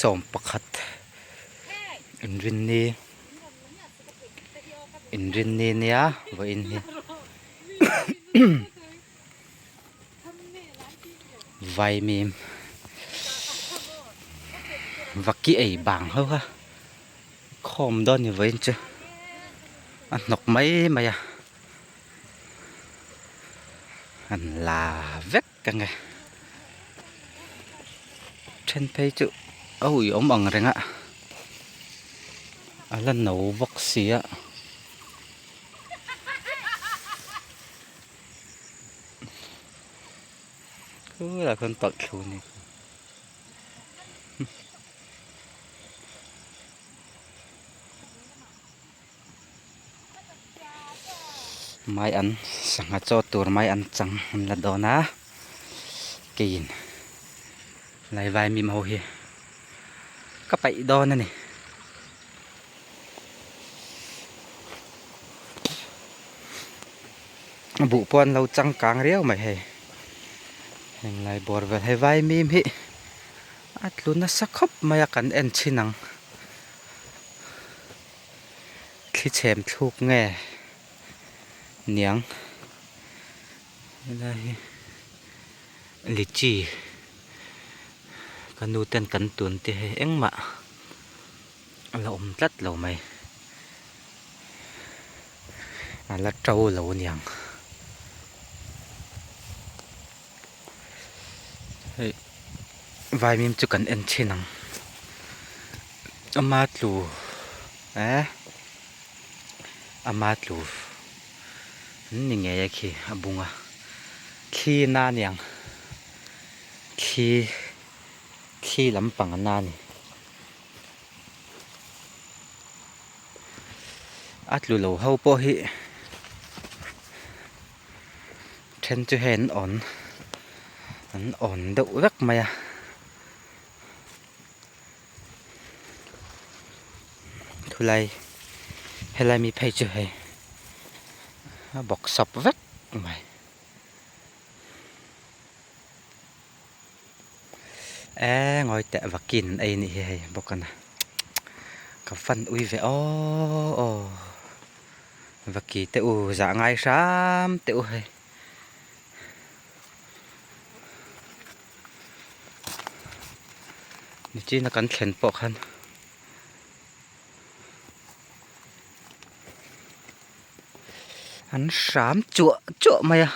Sawmpakhat inrinni inrinni nia vawiin hi vaimim vaki ei bang ho kha khawm dawn ni vawiin chu a hnawk mai mai a an la vek. Ka nge then phei chu a ui awm ang reng a a la no bawk si a. Khulaiah khuan tawlh thlu a ni. Mai an sangha chaw tur mai an chang an la dawn a keiin lai vaimim ho hi ka paih dawn a ni. A buh pawh an lo changkang riau mai hei heng lai bawr vel hei vaimim hi a tlu nasa khawp mai a kan en chhin ang. Thli chhem thluk nge niang helai hi lychee ka nu ten kan tun te hei engmah a la awm tlat lo mai a la to lo aniang hei vaimim chu kan en thin ang ama tlu eh ama tlu an ni ngei a khi a bung a thli na aniang thli thli lampang a na a ni a tlu lo ho pawh hi. Then chu hei an awn an awn deuh vek mai a thulai helai mi phei chu hei a bawk sawp vek mai e ngawi teh vakin an ei anih hi hei bawk a na ka fan ui ve aw aw. Vaki te u zah ngai hram teh u hei. Nichina kan thlen pawh khan an hram chuah chuah mai a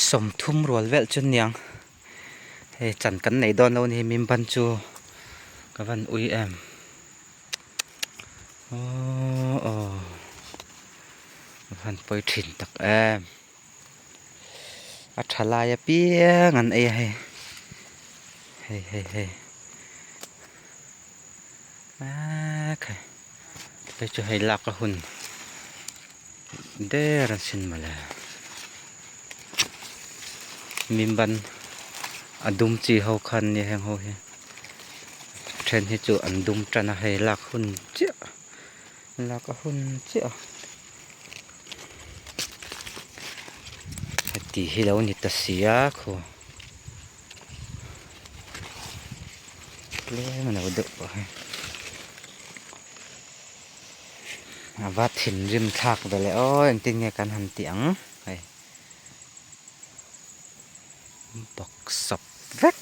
sawmthum rual vel chu niang hei chan kan nei dawn lo a ni hei min ban chu ka van ui em. Aww aw a han pawi thin tak em a tha lai apiang an ei a hei hei hei hei aaa khai hei chu hei lak a hun der a sin mawle mimban a dum chi ho khan nia heng ho hi then hi chu an dum tan a hei lak hun chiah lak a hun chiah a heti hi lo ni ta si a khaw tlem a lo deuh pawh hei. A va thinrim thlak ve le aw engtin nge kan han tih ang hei bawk sawp vek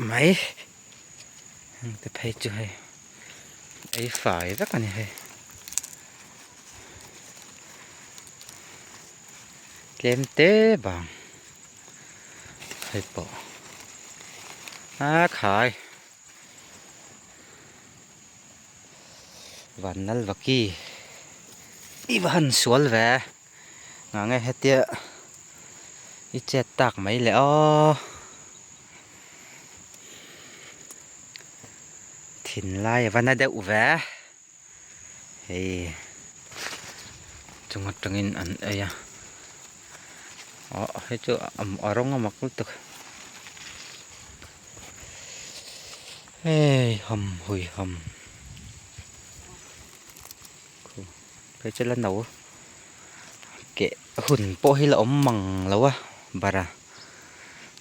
mai heng te phei chu hei ei fai vek a ni hei tlem te bang hei pawh a khai. Vanlal vaki i va han sual ve ngah nge hetia i chet tak mai le aw thinlai a va na deuh ve hei chung atangin an ei a aw hei chu a rawng a mak lutuk. Hei ham hui ham khu phei chu la no keh hun pawh hi la awm mang lo a bara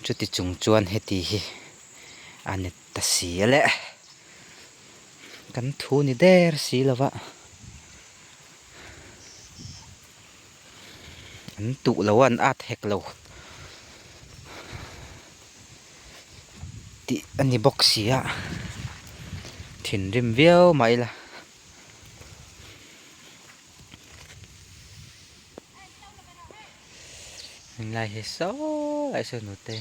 chuti chung chuan heti hi a ni ta si a le. Kan thu ni der si lova an tuh lo a an at hek lo tih a ni bawk si a thinrim viau mah ila. Heng lai hi saw lai saw nute.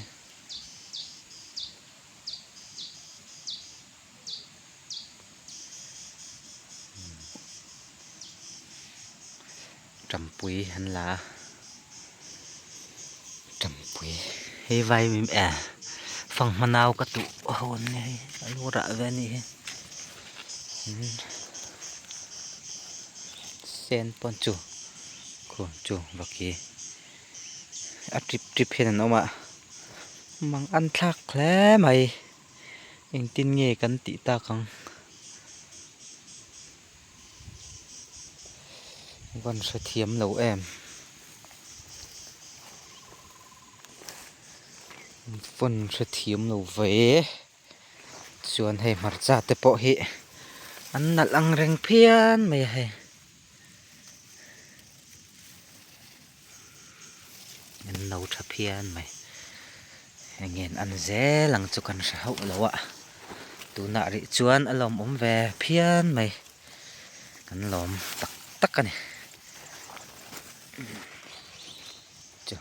Tampui an la a tampui hei vai mim eh fanghma nau ka tuh ho an ni hei a lo rah ve a nih hi sen pawn chu khu chu vaki a tip tip hian an awm a mang an thlak hle mai engtin nge kan tih tak ang van hrethiam lo em van hrethiam lo ve. Chuan hei hmarcha te pawh hi an nalh ang reng phian mai a hei. An no tha phian mai. Eng nge an zel ang chu kan hre hauh lo a. Tunah rih chuan a lawmawm ve phian mai. Kan lawm tak tak a ni. Chu.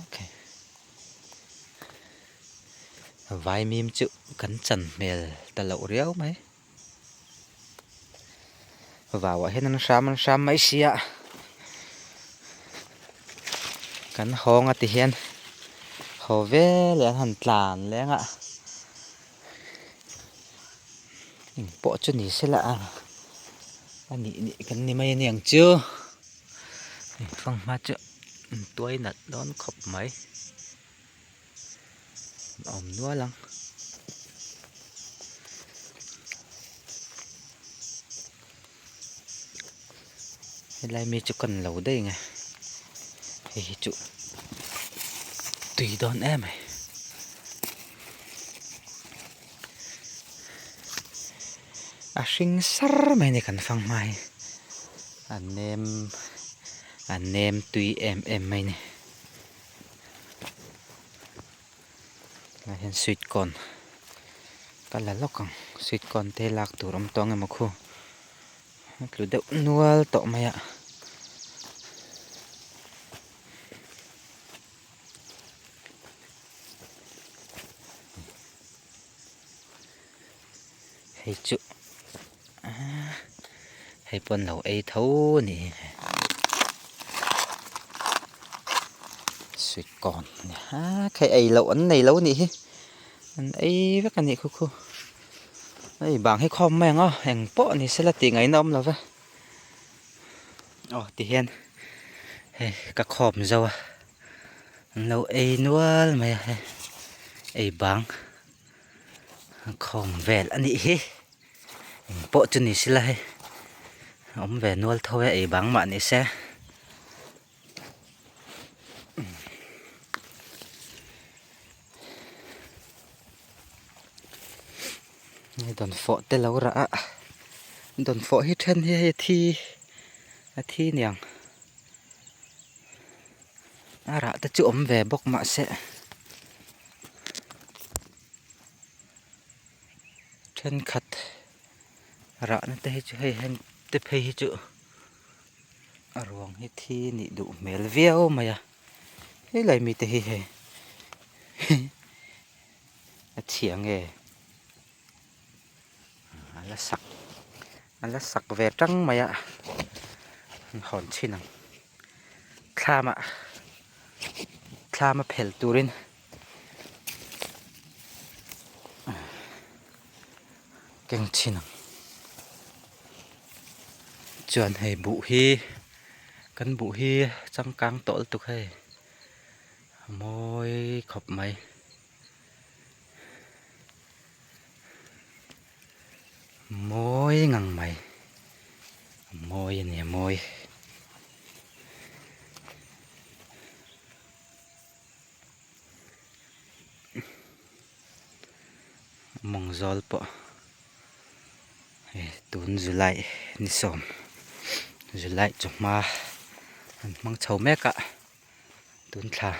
Okay. Vaimim chu kan chan hmel ta loh riau mai. Vauah hian an hram an hram mai sia kan hawng a ti hian haw vel leh an han tlan leng a eng pawh chu ni sela a a nih nih kan ni mai aniang chu fanghma chu an tuai nat dawn khawp mai. A awm nual ang. Helai mi chu kan lo daih nge hei hi chu tui dawn em mai. A hring sar mai a ni kan fang hma hi a nem a nem tui em em mai a ni. Tunah hian sweet corn ka la lawk ang sweet corn te lak tur awm tawh ang emaw khu a tlu deuh nual tawh mai a. Hei chu hei pawn lo ei tho a ni sweet corn a ni a hei ei loh an nei lo a nih hi an ei vek a nih khu khu hei bang hi khawm mai ang aw eng pawh ni sela tih ngaihna awm lo ve aw tihian hei ka khawm zo a an lo ei nual mai a hei ei bang. Khawm vel a nih hi eng pawh chu ni sela hei a awm ve nual tho e ei bang mah ni se. Hei dawnfawh te lo rah a dawnfawh hi then hi hei a thi a thi niang a rah te chu awm ve bawk mahse. Thenkhat rahna te hi chu hei heng te phei hi chu a ruang hi thi nih duh hmel viau mai a helai mite hi hei a chhia nge a la sak a la sak ve tang mai a an hawn chhin ang thlamah thlama phel turin. Keng thin ang chuan hei buh hi kan buh hi changkang tawh lutuk hei a mawi khawp mai mawi ngang mai a mawi a ni a mawi. Mawng zawl pawh. Tun July ni sawm July chawhma an hmang chho mek a tun thla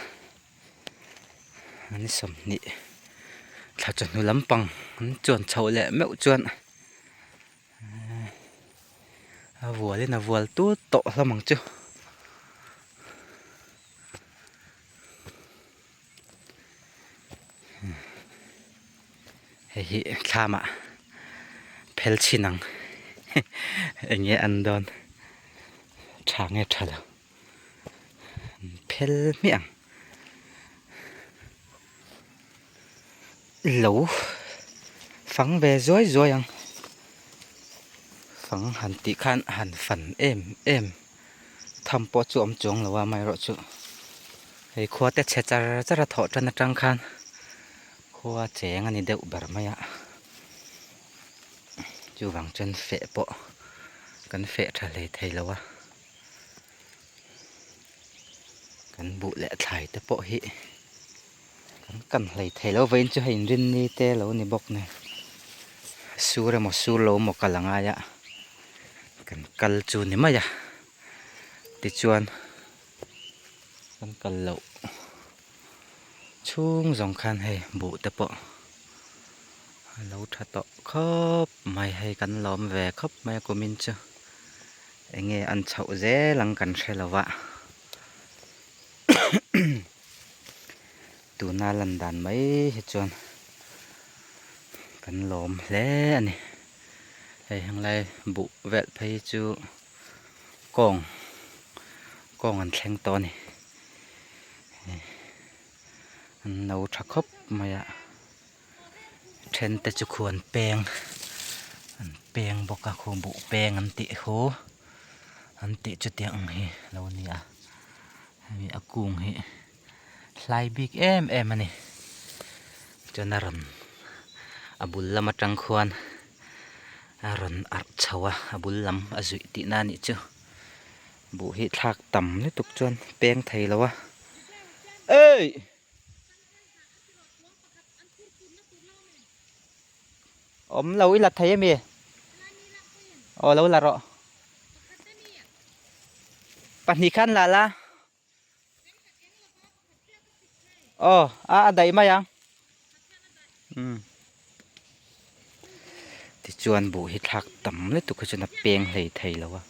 ni 20 thla chawhnu lampang an chuan chhoh leh meuh chuan a vual in a vual tut tawh hlawm ang chu. Hei hi thlamah phel chhin ang eng nge an dawn tha nge tha lo an phel hmiah ang lo fang ve zuai zuai ang fang han tih khan han fan em em. Tham pawh chu awm chuang lo a amaherawhchu hei khua te chhe char char a thawh tan atang khan khua cheng a ni deuh ber mai a chuvang chuan feh pawh kan feh tha hlei thei lo a kan buh leh thlai te pawh hi kan kan hlei thei lo vawiin chu hei inrinni te lo ni bawk nen sur emaw sur lo emaw kal a ngai a. Kan kal chu ni mai a tichuan kan kal loh chhung zawng khan hei buh te pawh a lo tha tawh khawp mai hei kan lawm ve khawp mai a kumin chu eng nge an chhoh zel ang kan hre lo va tuna lan dan mai hi chuan kan lawm hle a ni. Hei henglai buh velh phei hi chu kawng kawng an thleng tawh a ni an lo tha khawp mai a then te chu khu an peng an peng bawk a khu buh peng an tih khu an tih chu tiang ang hi a lo ni a hemi a kung hi hlai bik em em a ni chuan a rawn a bul lam atang khuan a rawn arh chho a a bul lam a zuih tihna a nih chu buh hi thlak tam lutuk chuan peng thei lo a eii. Awm lo i la thei ami? Aw lo la rawh. Pahnih khan la la. Aw a a daih mai ang. Umm. Tichuan buh hi thlak tam lutuk hi chuan a peng hlei thei lo a.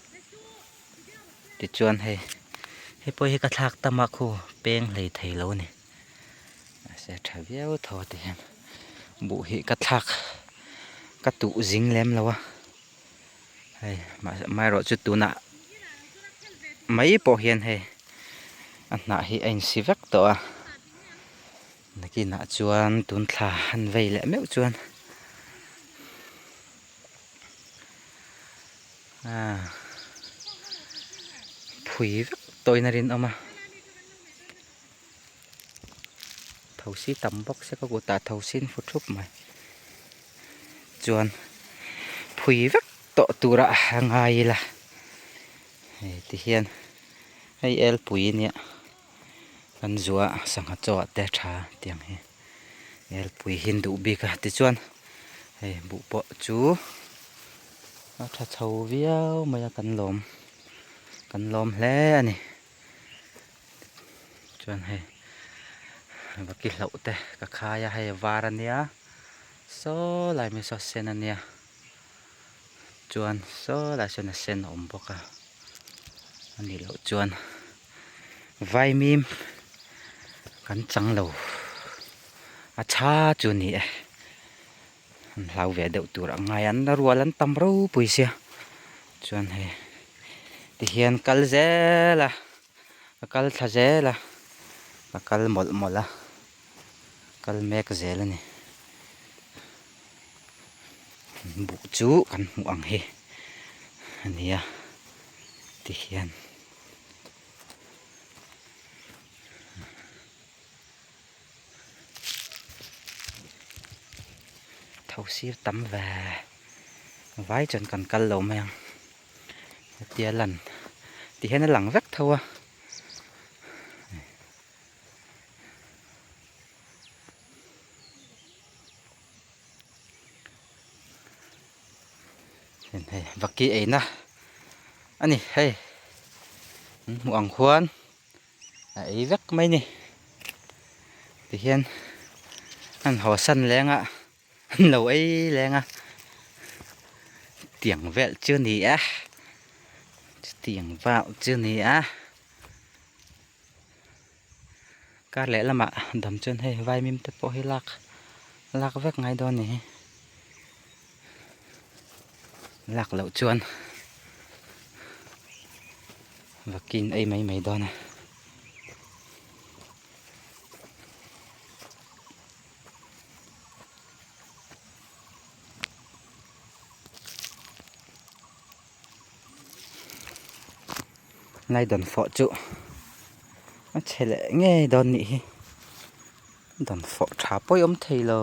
Tichuan hei hei pawh hi ka thlak tam a khu peng hlei thei lo a ni. Mahse a tha viau tho a ti hian buh hi ka thlak ka tuh zing lem lo a hei amaherawh chu tunah mai pawh hian hei a hnah hi a insi vek tawh a nakinah chuan tun thla han vei leh meuh chuan ah phui vek tawhin a rinawm a. Thosi tam bawk se ka kutah thosi an fu thup mai chuan phui vek tawh tura a ngai ila hei ti hian hei elpui ania kan zuah sangha chaw ah te tha tiang hi elpui hi an duh bik a tichuan hei buh pawh chu a tha chho viau mai a kan lawm kan lawm hle a ni. Chuan hei vaki hlauh te ka khai a hei a var a nia saw lai mai saw sen a nia chuan saw lai sawn a sen a awm bawk a a nih loh chuan vaimim kan chang lo a tha chu a ni e an hlau ve deuh tur ang ngai an la rual an tam ropui sia chuan hei tihian kal zel a a kal thla zel a a kal mawlh mawlh a kal mek zel a ni buh chu kan hmuh ang hi a ni a tihian. Tho sir tam ve vai chuan kan kal lo mai ang hetia lan ti hian a lang vek tho a hei. Vaki eina a ni hei an hmuh ang khuan a ei vek mai ni tihian an haw san leng a an lo ei leng a tiang vel chu ni a chutiang vel chu ni a kar leh lamah dam chuan hei vaimim te pawh hi lak lak vek ngai dawn a ni hi lak loh chuan vakin ei mai mai dawn a. Lai dawnfawh chu a chhe leh ngei dawn nih hi dawnfawh tha pawh i awm thei lo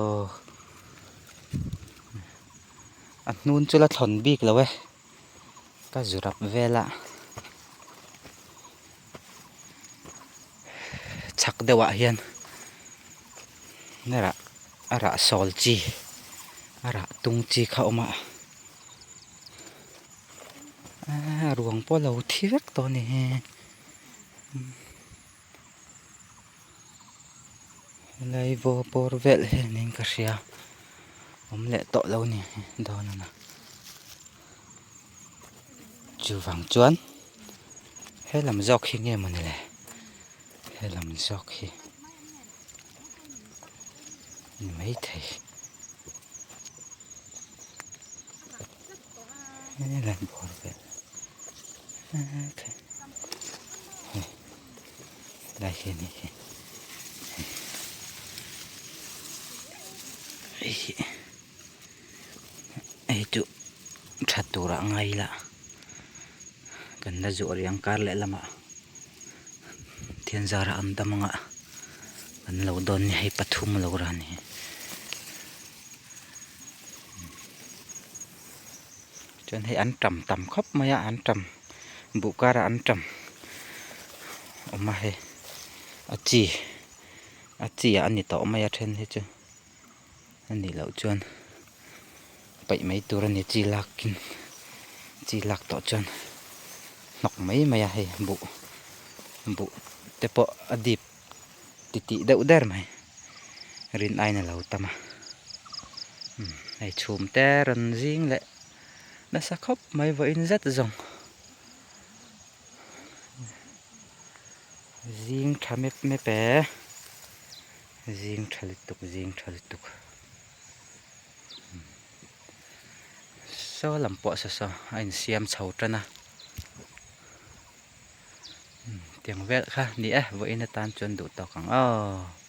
a hnun chu la thlawn bik lo e ka zu rap vel a chhak deuh ah hian a rah a rah sawl chi a rah tung chi kha a awm a. Aaa ruang pawh a lo thi vek tawh a ni hi helai vaw bawr vel hianin ka hria awm leh tawh lo a ni dawn a na chuvang chuan he lam zawk hi nge mawni le he lam zawk hi ni maithei. Lai hi a ni hi hei hi hei chu tha turah ngai ila kan la zawh rih ang kar leh lamah thian zarah an dam anga an lo dawn ni hei pathum lo ra ni. Chuan hei an tam tam khawp mai a an tam buh karah an tam awm a hei a chi a chi ah a ni tawh mai a then hi chu a nih loh chuan paih mai tur a ni chi lak in chi lak tawh chuan hnawk mai mai a hei buh buh te pawh a dip titih deuh der mai. Rin aiin a lo tam a hei chhum te rawn zing leh nasa khawp mai vawiin zet zawng zing tha mep mep e zing tha lutuk zing tha lutuk saw lam pawh saw saw a insiam chho tan a. Tiang vel kha ni e vawiin atan chuan duh tawk ang aw.